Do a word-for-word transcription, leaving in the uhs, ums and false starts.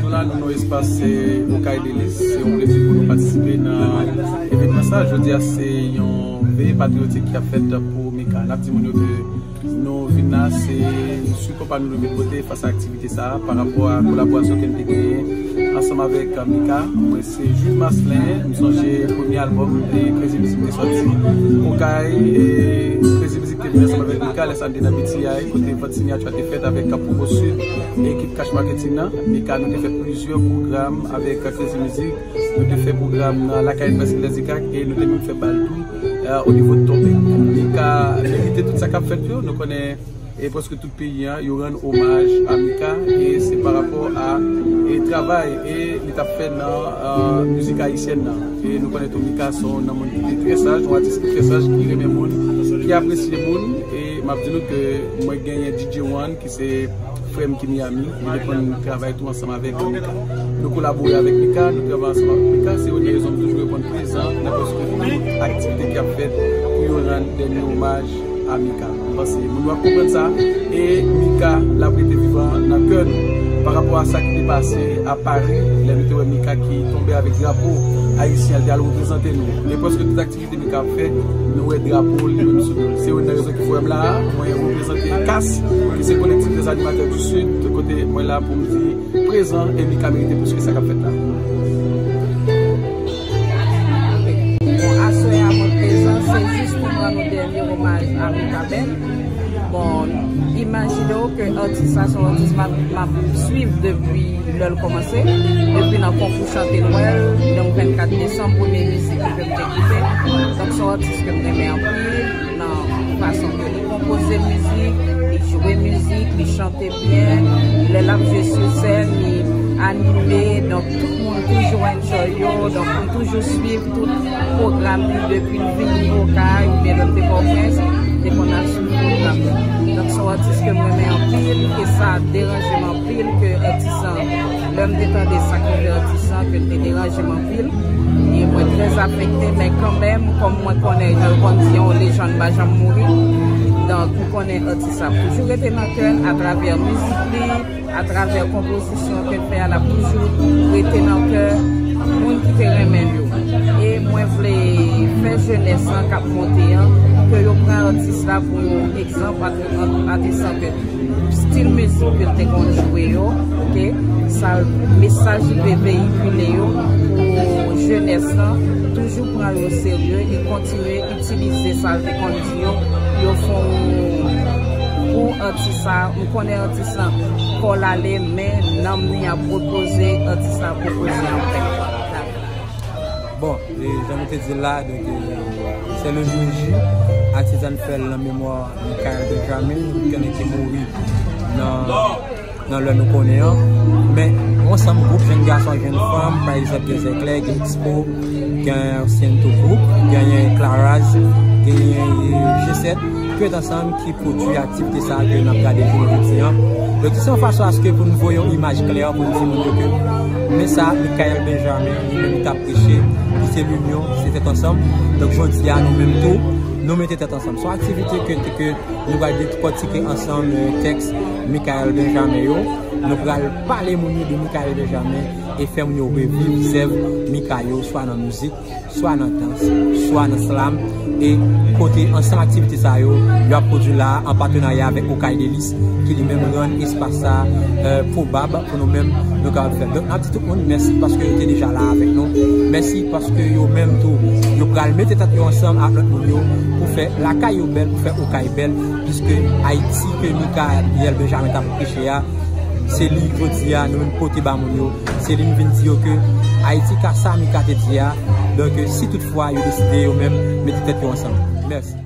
Nou la, nou nan espas, eh, Okay Delices. Se yon plezi pou nou patisipe nan evènman sa. Jodi a, se yon veye patriyotik ki ap fèt pou Mika. N ap di moun yo ke nou vin la, se sipò pa nou nou vin pote fas a aktivite sa a, pa rapò a kolaborasyon ke n te genyen ansanm avèk, eh, Mika. Mwen se Jules Marcelin, m sonje premye albòm, eh, Crazy Music te sòti. Okay, eh, Crazy Music te vin ansanm avèk Mika, lè sa n te nan B T I, kote vant siyati a te fèt avèk Promo Sud, ekip Cash Marketing nan. Mika, nou te fè plizyè pwogram avèk Crazy Music. Nou te fè pwogram nan lakay Prèske Lèzikak e nou te menm fè bal tou, eh, o nivo de tonbe. Mika merite tout sa k ap fèt yo. Nou konnen, eh, prèske tout peyi an, yo rann omaj a Mika, e se pa rapò a, e travay, e li t ap fè nan, eh, mizik ayisyèn nan. E nou konnen tou Mika se yon moun ki te trè saj, yon atis ki trè saj, ki renmen moun, ki apresye moun. E m ap di nou ke mwen genyen D J One, ki se frè m ki Miami, li te konn travay tou ansanm avèk Mika. Nou kolabore avèk Mika, nou travay ansanm avèk Mika, se youn nan rezon m toujou reponn prezan nan prèske tout aktivite k ap fèt pou yo rann dènye omaj a Mika. M panse moun yo ap konprann sa, e Mika l ap rete vivan nan kè nou. Pa rapò a sa ki te pase a Pari, lè nou te wè Mika ki tonbe avèk drapo ayisyen, l te al reprezante nou. E prèske tout aktivite Mika ap fè, nou wè drapo li menm sou do l. Se youn nan rezon ki fè w wè m la a. Mwen reprezante kas, ki se Collectif des Animateurs du Sud, kote mwen la pou m di prezan, e Mika merite plis ke sa k ap fèt la. Bon, aswè a mwen prezan, se jis pou m rann yon dènye omaj a Mika Bèl. Bon, imajine w ke atis sa se yon atis m ap, m ap swiv depi lè l kòmanse, depi nan konkou chante Nwèl, nan vennkat desanm, premye mizik ke m te koute. Donk, se yon atis ke m renmen anpil, nan fason ke li konpoze mizik, li jwe mizik, li chante byen. Lè l ap jwe sou sèn, li anime. Donk, tout moun toujou enjoy yo. Donk, m toujou swiv tout pwogram li depi l vin Okay, oubyen lè m te Pòtoprens, m te konn al swiv pwogram li. Donk, se yon atis ke m renmen anpil, e sa deranje m anpil ke atis lan, lè m te tande sa k rive atis lan, ke l te deranje m anpil. E mwen trè afekte, men kanmenm, kòm mwen konnen, jan yo konn di, yon lejann pa janm mouri. Donk, m konnen atis la ap toujou rete nan kè n atravè mizik li, atravè konpozisyon ke l fè a, l ap toujou rete nan kè moun ki te renmen l yo. E mwen vle fè jenès lan k ap monte an, ke yo pran atis la pou yon egzanp, a, a, a, atis lan ke stil mizik ke l te konn jwe yo, oke, sa mesaj li vle veyikile yo pou jenès lan, toujou pran yo serye e kontinye itilize sa l te konn di yo pou yo fè yon, pou atis sa. M konnen atis lan kò l ale, men nanm li ap repoze, atis la ap repoze anpè. Bon, e jan nou te di l la, donk, e, se le jour J, atis la n fè l nan memwa Michael Benjamin, ki te mouri nan, nan lè nou konnen an. Men, yon ansanm gwoup, jenn gason, jenn fanm, pa egzanp, gen Zèklè, gen Expo, gen Siento Group, genyen Claraz, genyen, e, G sèt, ki ret ansanm, ki pwodui aktivite sa a ke n ap gade jounen jodi an. Donk, se yon fason aske pou n voye yon imaj klè pou n di moun yo ke men sa Michael Benjamin, li menm, li t ap preche, ki se linyon, se tèt ansanm. Donk, jodi a, nou menm tou, nou mete tèt ansanm. Se yon aktivite ke, ke nou pral dekòtike ansanm, e, tèks Michael Benjamin yo. Nou pral pale moun yo de Michael Benjamin e fè moun yo reviv zèv Mika yo, swa nan mizik, swa nan dans, swa nan slam, e kote ansanm aktivite sa yo, yo ap pwodui la a an patenarya avèk Okay Delices, ki li menm rann espas sa, e, pwobab pou nou menm nou kapab fè l. Donk, n ap di tout moun mèsi paske yo te deja la avèk nou. Mèsi paske yo menm tou, yo pral mete tèt yo ansanm ak lòt moun yo pou fè lakay yo bèl, pou fè Okay bèl, piske Ayiti ke Michaël Benjamin t ap preche a, se li jodi a nou vin pote ba moun yo, se li nou vin di yo ke Ayiti ka sa Mika te di a. Donk, si toutfwa yo deside yo menm mete tèt yo ansanm. Mèsi.